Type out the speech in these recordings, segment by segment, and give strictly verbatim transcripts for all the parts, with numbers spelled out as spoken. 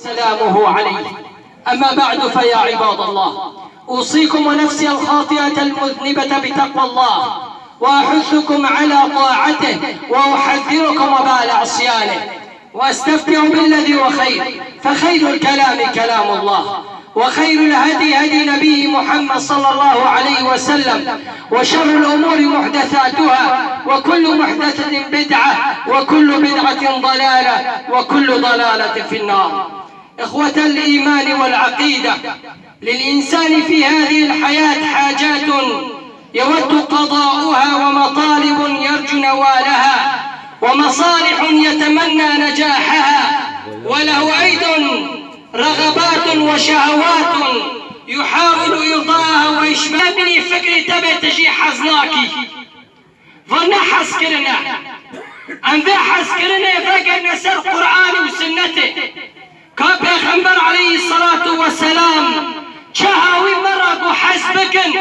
سلامه عليه. أما بعد، فيا عباد الله، أوصيكم ونفسي الخاطئة المذنبة بتقوى الله، وأحثكم على طاعته، وأحذركم وبال عصيانه، وأستفتح بالذي هو خير، فخير الكلام كلام الله، وخير الهدي هدي نبي محمد صلى الله عليه وسلم، وشر الأمور محدثاتها، وكل محدثة بدعة، وكل بدعة ضلالة، وكل ضلالة في النار. إخوة الإيمان والعقيدة، للإنسان في هذه الحياة حاجات يود قضاؤها ومطالب يرجو نوالها ومصالح يتمنى نجاحها، وله أيضا رغبات وشهوات يحاول إرضاءها وإشباع. Bînî fikrê te bê tu jî hez nakî. Van ne hezkirin e. Em vê hezkirinê vegerine ser Qur'anê û Sunnetê. Ka Pêxember aleyhisselatu vesselam çaha wî me re got hez bikin.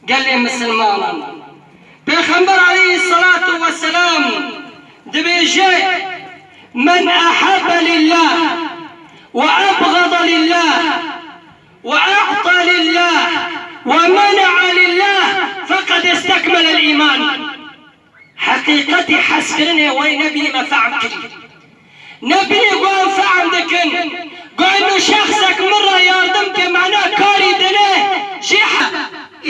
Gelê misilmanan. Pêxember aleyhisselatu vesselam dibêje, "Men ahabbe lillah ve ebgada lillah." وأعطى لله ومنع لله فقد استكمل الإيمان. Heqîqetî hezkirinê wey nebî me fehm kirî. Nebî got em fehm dikin. Got eno şexsek min re yardim ke mana karî dine jî he.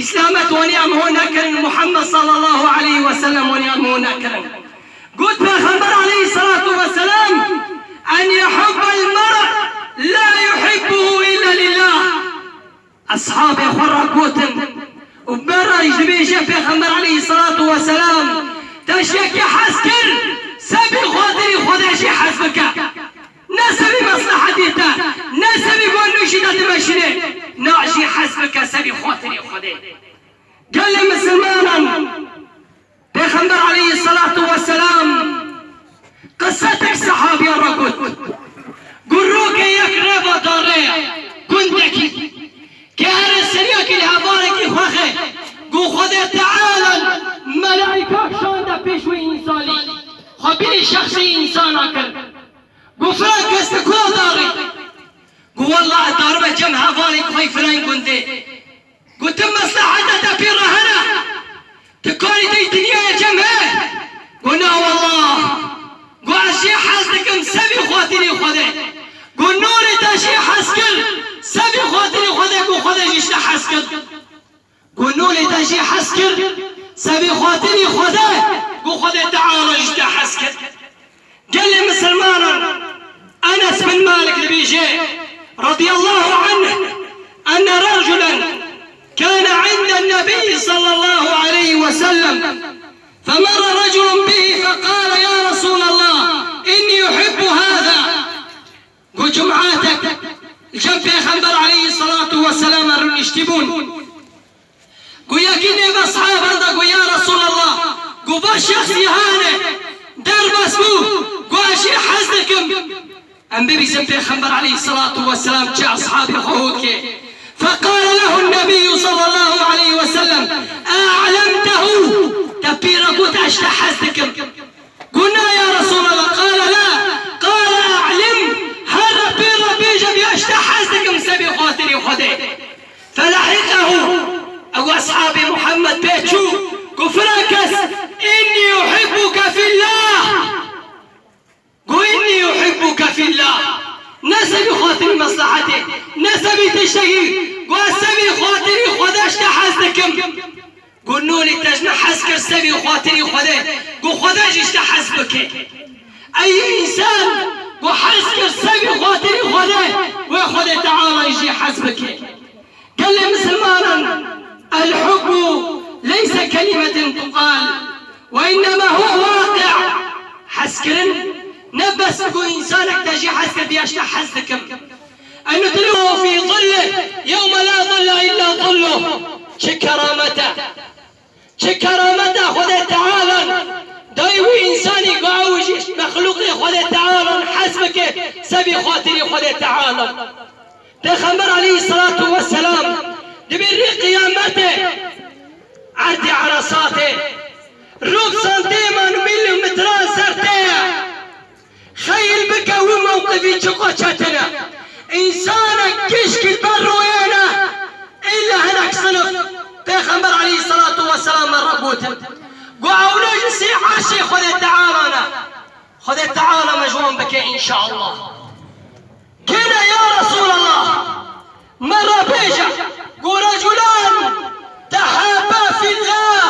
Îslamet wanî em ho nekirin, Muhammed sallallahu aleyhi ve sellem wanî em ho nekirin. Got Pêxember aleyhisselatu vesselam, "En yuhibbel mer'u la yuhibbuhu illa lillah." Eshabê xwe re gotin û berra jî dibêje Pêxember aleyhisselatu vesselam, te ji yekî hez kir, sebî xatirî Xwedê jî hez bike. Ne sebî meslehetê te, ne sebî got nûşî te dimeşîne, na jî hez bike sebî xatirî Xwedê. Gelê misilmanan, Pêxember aleyhisselatu vesselam qisetek sehabiyan re got. Got rokê yek reva darê ye, gundekî. Kê here seriyekî li hevalekî xwe xe. Got Xwedê Teala melaîka şande pêş wê însanî. Xwe bînî şexsî însana kir. Got filan kes di kua darî? Got wela ez darime cem hevalê xwe yî filan gundê. Got tu mesleheta te pê re hene? Tu karî te yî dinyayê cem he? Got na wela. Got ez jê hez dikim sebî xatirî Xwedê. Got nûrê te jê hez kir sebî xatirî Xwedê, got Xwedê jî ji te hez kir. Got nûrê te jê hez kir sebî xatirî Xwedê, got Xwedê Teala ji te hez kir. Gelê misilmanan, Enes bin Malik dibêje, radiyallahu anh, enne reculen kâne inden nebiyyi sallallahu aleyhi ve sellem, femere reculun bihi fekâle, ya Resûlallah, inni uhibbu hâzâ. Got cum'atek li cem Pêxember aleyhisselatu vesselam re rûniştî bûn. Got yekî nêve eshaban de got, ya Resûlallah, got va şexsî hane derbas bû, got ez jê hez dikim. Em bibîsin Pêxember aleyhisselatu vesselam çi eshabê xwe hot kê. Fekale lehu nebiyyu sallallahu aleyhi ve sellem, e'lemtehu, te pê re got ez ji te hez dikim? Got na ya Resûlallah, qale la, qale e'lim, here pê re bêje bî ez ji te hez dikim sebî xatirî Xwedê. Felehiqehu, ew eshabê Muhammed pê çû, got filan kes, inni uhibbuke fillah. Got inni uhibbuke fillah. Ne sebî xatirî meslehetê, ne sebî tiştekî, got ez sebî xatirî Xwedê ji te hez dikim. Got nûrê te ji min hez kir sebî xatirî Xwedê, got Xwedê jî ji te hez bike. Ey însan, got hez kir sebî xatirî Xwedê, wê Xwedê Teala jî hez bike. Gelê misilmanan, el-hubbu leyse kelimeten tuqal, ve innema huve waqi'. Hezkirin ne bes ku însanek te jî hez kir, diya ji te hez dikim. Enudilluhu fî zillih yewme la zille illa zilluh. Çi keramet e! Çi keramet e Xwedê Teala dayî wî însanî ku ew jî mexlûqê Xwedê Teala hez bike sebî xatirî Xwedê Teala. Pêxember aleyhisselatu vesselam dibê rê qiyametê, erdê Eresatê, rok santêman û mîlmetran ser tê ye. Xeyl bike wî mewqifî çiqo çetin e. Gotin. Got, ewle ji sê erşê Xwedê Teala ne. Xwedê Teala me ji wan bike înşallah. Kê ne ya Resûlallah? Me re bêje. Got, رجلان تحابا في الله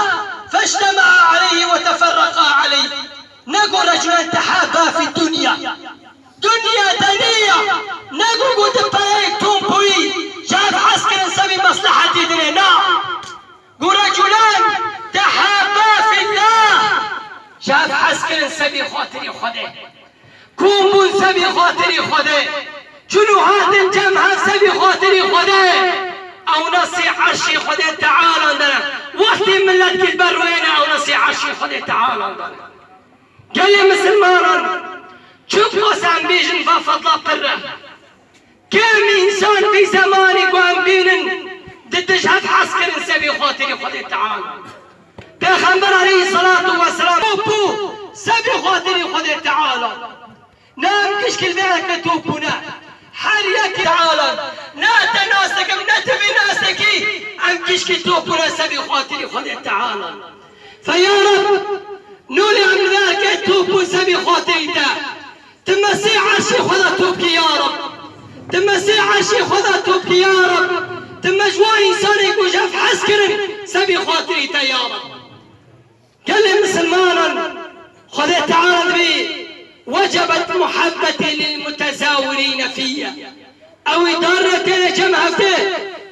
فاجتمعا عليه وتفرقا عليه. Nego رجلان تحابا في الدنيا. Dinya de nîya. Nego got du pereyê topbûyî ji hev hez kirin sebî meslehetî dinê. Na. Got رجلان تحابا في الله. Ji hev hez kirin sebî xatirî Xwedê. Kom bûn sebî xatirî Xwedê. Çûn û hatin cem hev sebî xatirî Xwedê. Ewna sê erşê Xwedê Teala de ne. Wextê miletkî li ber rûyê ne, ewna sê erşê Xwedê Teala de ne. Gelê misilmanan, çi qas em bêjin va fedla pir e. Kêm însan vî zemanî ku em bînin, di tij hev hez kirin sebî xatirî Xwedê Teala. Pêxember aleyhisselatu vesselam top bû sebî xatirî Xwedê Teala. Ne em gişkî li vê yekê top bûne. Her yekî Teala. Ne te nas dikim, ne tu vî nas dikî, em gişkî top bûne sebî xatirî Xwedê Teala. Fe ya Reb, nûlê em li vê yekê top bûn sebî xatirî te. Tu me sê erşê Xweda top kî ya Reb. Tu me sê erşê Xweda top kî ya Reb. Tu me ji wan însanê ku ji hev hez kirin sebî xatirî te ya Reb. Gelê misilmanan, Xwedê Teala dibê, وجبت محبتي للمتزاورين في. Ew ê dar re têne cem hev de,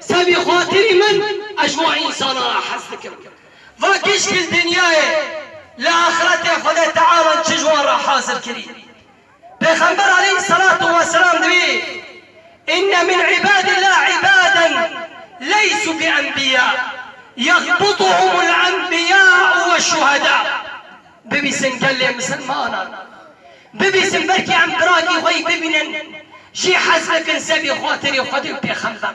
sebî xatirî min, ez ji wan însanan re hez dikim. Va gişkî li dinyayê, li axretê Xwedê Teala çi ji wan re hazir kirî. Pêxember aleyhisselatu vesselam dibê, إن من عباد الله عبادا ليسوا بأنبياء يغبطهم الأنبياء والشهداء. Bibîsin gelê misilmanan. Bibîsin belkî em birakî xwe yî bibînin. Jî hez bikin sebî xatirî Xwedê û Pêxember.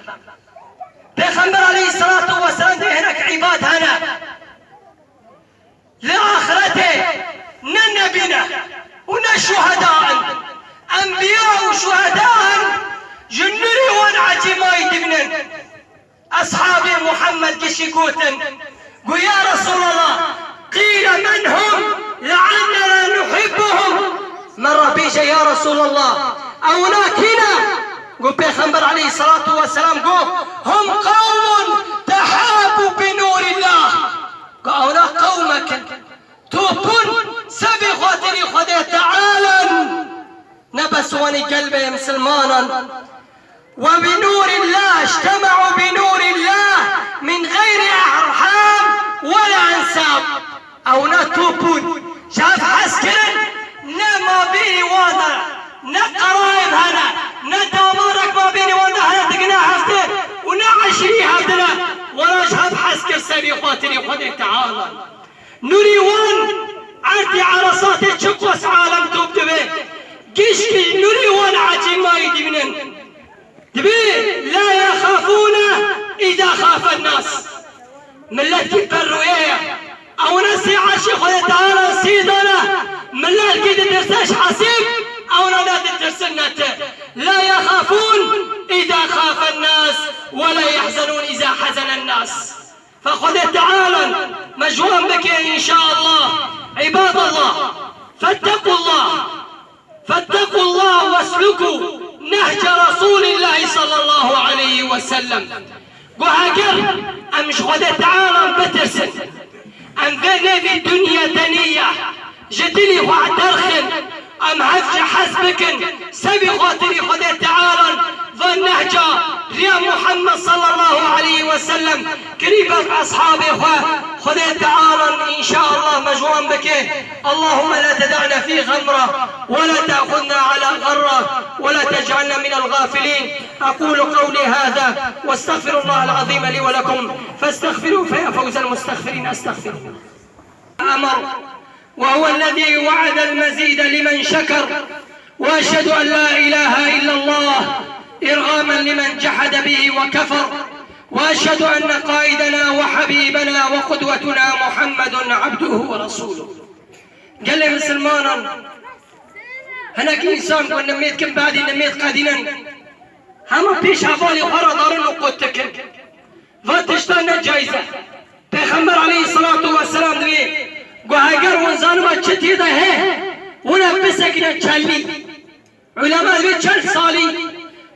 Pêxember aleyhisselatu vesselam dê hinek îbad hene. Li axretê ne nebî ne û ne şuheda in. Enbiya û şuheda in, ji nûrî wan ecîmayî dibînin. Eshabê Muhammed gişî gotin, got, ya Resûlallah, قيل من هم لعلنا نحبهم. Me re bêje ya Resûlallah, ewna kî ne? Got Pêxember aleyhisselatu vesselam got, هم قوم تحابوا بنور الله. Got ewna qewmek in, top bûn sebî xatirî Xwedê Teala in. Ne bes wanî gelbê misilmanan. وبنور الله اجتمعوا بنور الله من غير أرحام ولا أنساب. Ewna top bûn, ji hev hez kirin, ne mabênî wan de, ne qeraib hene, ne damarek mabênî wan de hene, digine hev de û ne eşîrî hev de ne, wana ji hev hez kir sebî xatirî Xwedê Teala. Nûrî wan erdî eresatê çi qas alem top dibe, gişkî nûrî wan ecîmayî dibînin. Dibê, لا يخافون إذا خاف الناس. Miletkî perrûyê ye. Ewna sê erşê Xwedê Teala sî dane. Miletkî ditirse ji hesîb, ewna ne ditirsin ne ti. لا يخافون إذا خاف الناس ولا يحزنون إذا حزن الناس. Fe Xwedê Teala me ji wan bike înşaallah. عباد الله، فاتقوا الله. فاتقوا الله واسلكوا نهج رسول الله صلى الله عليه وسلم. Got heger em ji Xwedê Teala bitirsin, em vê nêvî dinya tenî ye, ji dilî xwe derxin, em hevce hez bikin, sebî xatirî Xwedê Teala, van nehca riya Muhammed sallallahu aleyhi ve sellem, kirî ber eshabê xwe, Xwedê Teala înşaallah me ji wan bike. اللهم لا تدعنا في غمرة ولا تأخذنا على غرة ولا تجعلنا من الغافلين. أقول قولي هذا وأستغفر الله العظيم لي ولكم فاستغفروه فيا فوز المستغفرين. أستغفر الله. أمر وهو الذي وعد المزيد لمن شكر. وأشهد أن لا إله إلا الله إرغاما لمن جحد به وكفر. وأشهد أن قائدنا وحبيبنا وقدوتنا محمد عبده ورسوله. Gelê misilmanan, hinek însan ku nimêd kin badî nimêd qedînin, hema pêş hevalê xwe re darin û qut dikin. Va tişta ne caiz e. Pêxember aleyhisselatu vesselam divê ku heger hûn zaniba çi tê de he, hûn e bisekine çelî. Ulema divê çel salî,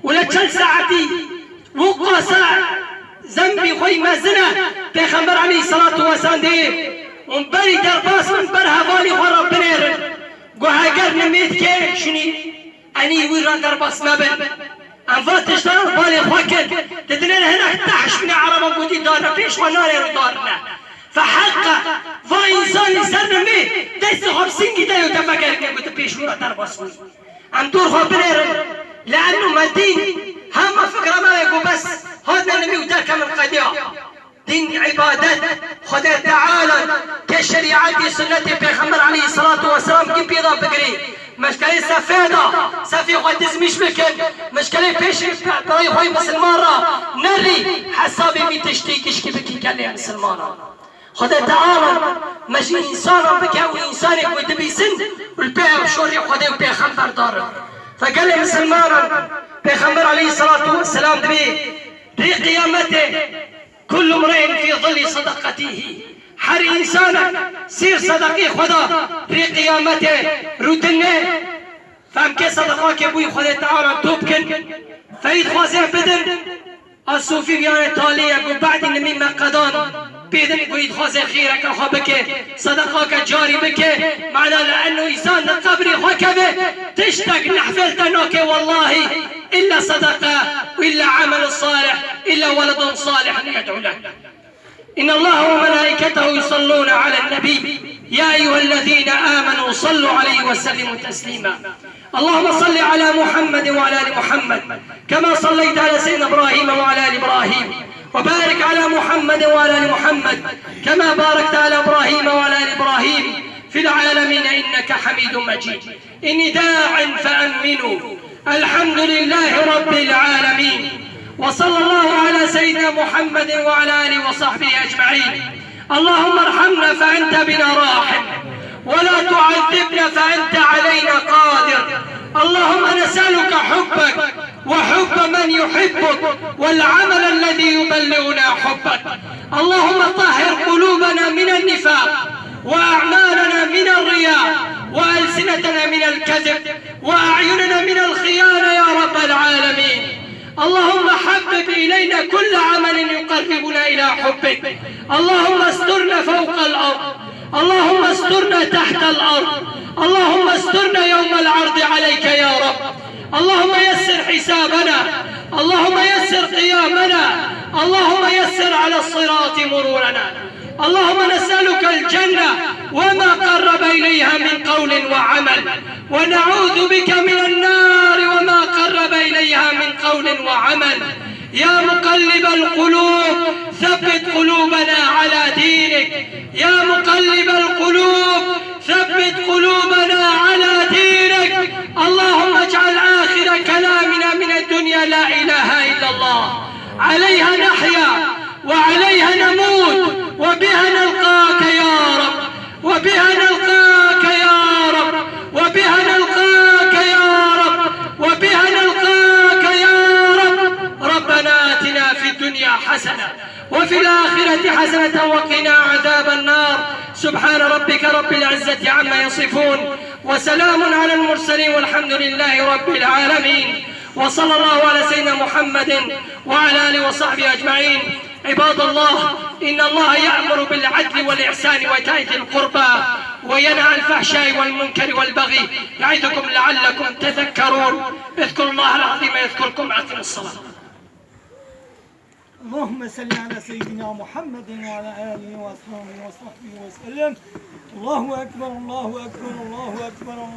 hûn e çel saetî, wiqasa zembî xwe yî mezin e. Pêxember aleyhisselatu vesselam divê hûn berî derbas bin, ber hevalî xwe re binêrin. Ku heger nimêt ke şûnî Enî wî re derbas mebin. Em va tiştan balê xwe kin. Didinên hinek tehş bine Ereban gotî darine pêş xwe narêrin û darine. Fe heq e, va însanî ser nimê destê xwe bi singî de yo te vegerîne ku tu pêş wî re derbas bûyî. Em dor xwe binêrin. Li enû me dîn hema fikra me ye ku bes hatine nimî û derkemin qediya. Dîn îbadet, Xwedê Teala ke şerîetî sunnetê Pêxember aleyhisselatu vesselam ki pêda bigirî. Mişkelê sefê da, sefê xwe dizmîş bikin. Mişkelê pêşî pe-, perê xwe misilman ra nerî. Hesabê vî tiştî gişkî bikî gelê misilmanan. Xwedê Teala me ji însanan bike û însanê ku dibîsin û li pê ev şorê Xwedê û Pêxember darin. Fe gelê misilmanan Pêxember aleyhisselatu vesselam dibê rê qiyametê Kullu mri'in fî zilli sedaqetihî. Her însanek sîr sedeqî xwe da rê qiyametê rûtine. Femke sedeqakê bûyî Xwedê Teala top kin. Feyî dixwazê bidin. A sofî viyanê talî ye ku badî nimî me qedan. Pêdin ku î dixwazê xîreke xwe bike. Sedeqake carî bike. Mana li enno însan li qebrî xwe keve. Tiştek nehfel te nake wellahî. إلا صدقة، إلا عمل صالح، إلا ولد صالح يدعو له. إن الله وملائكته يصلون على النبي، يا أيها الذين آمنوا صلوا عليه وسلموا تسليما. اللهم صل على محمد وعلى آل محمد، كما صليت على سيدنا إبراهيم وعلى آل إبراهيم، وبارك على محمد وعلى آل محمد، كما باركت على إبراهيم وعلى آل إبراهيم في العالمين إنك حميد مجيد. إني داع فأمنوا. الحمد لله رب العالمين. وصلى الله على سيدنا محمد وعلى آله وصحبه أجمعين. اللهم ارحمنا فأنت بنا راحم، ولا تعذبنا فأنت علينا قادر. اللهم نسألك حبك وحب من يحبك والعمل الذي يبلغنا حبك. اللهم طهر قلوبنا من النفاق، وأعمالنا من الرياء، وألسنتنا من الكذب، وأعيننا من الخيانة يا رب العالمين. اللهم حبب إلينا كل عمل يقربنا إلى حبك. اللهم استرنا فوق الأرض. اللهم استرنا تحت الأرض. اللهم استرنا يوم العرض عليك يا رب. اللهم يسر حسابنا. اللهم يسر قيامنا. اللهم يسر على الصراط مرورنا. اللهم نسألك الجنة وما قرب إليها من قول وعمل، ونعوذ بك من النار وما قرب إليها من قول وعمل. يا مقلب القلوب، ثبت قلوبنا على دينك. يا مقلب القلوب، ثبت قلوبنا على دينك. اللهم اجعل آخر كلامنا من الدنيا لا إله إلا الله. عليها نحيا وعليها نموت، وبها نلقاك يا رب، وبها نلقاك يا رب، وبها نلقاك يا رب، وبها نلقاك يا رب. ربنا آتنا في الدنيا حسنة وفي الآخرة حسنة وقنا عذاب النار. سبحان ربك رب العزة عما يصفون، وسلام على المرسلين، والحمد لله رب العالمين. وصلى الله على سيدنا محمد وعلى آله وصحبه أجمعين. عباد الله، إن الله يأمر بالعدل والإحسان وإيتاء ذي القربى وينهى عن الفحشاء والمنكر والبغي يعظكم لعلكم تذكرون. اذكروا الله العظيم يذكركم. أقم الصلاة. اللهم صل على سيدنا محمد وعلى آله وأصحابه وصحبه وسلم. الله أكبر، الله أكبر، الله أكبر.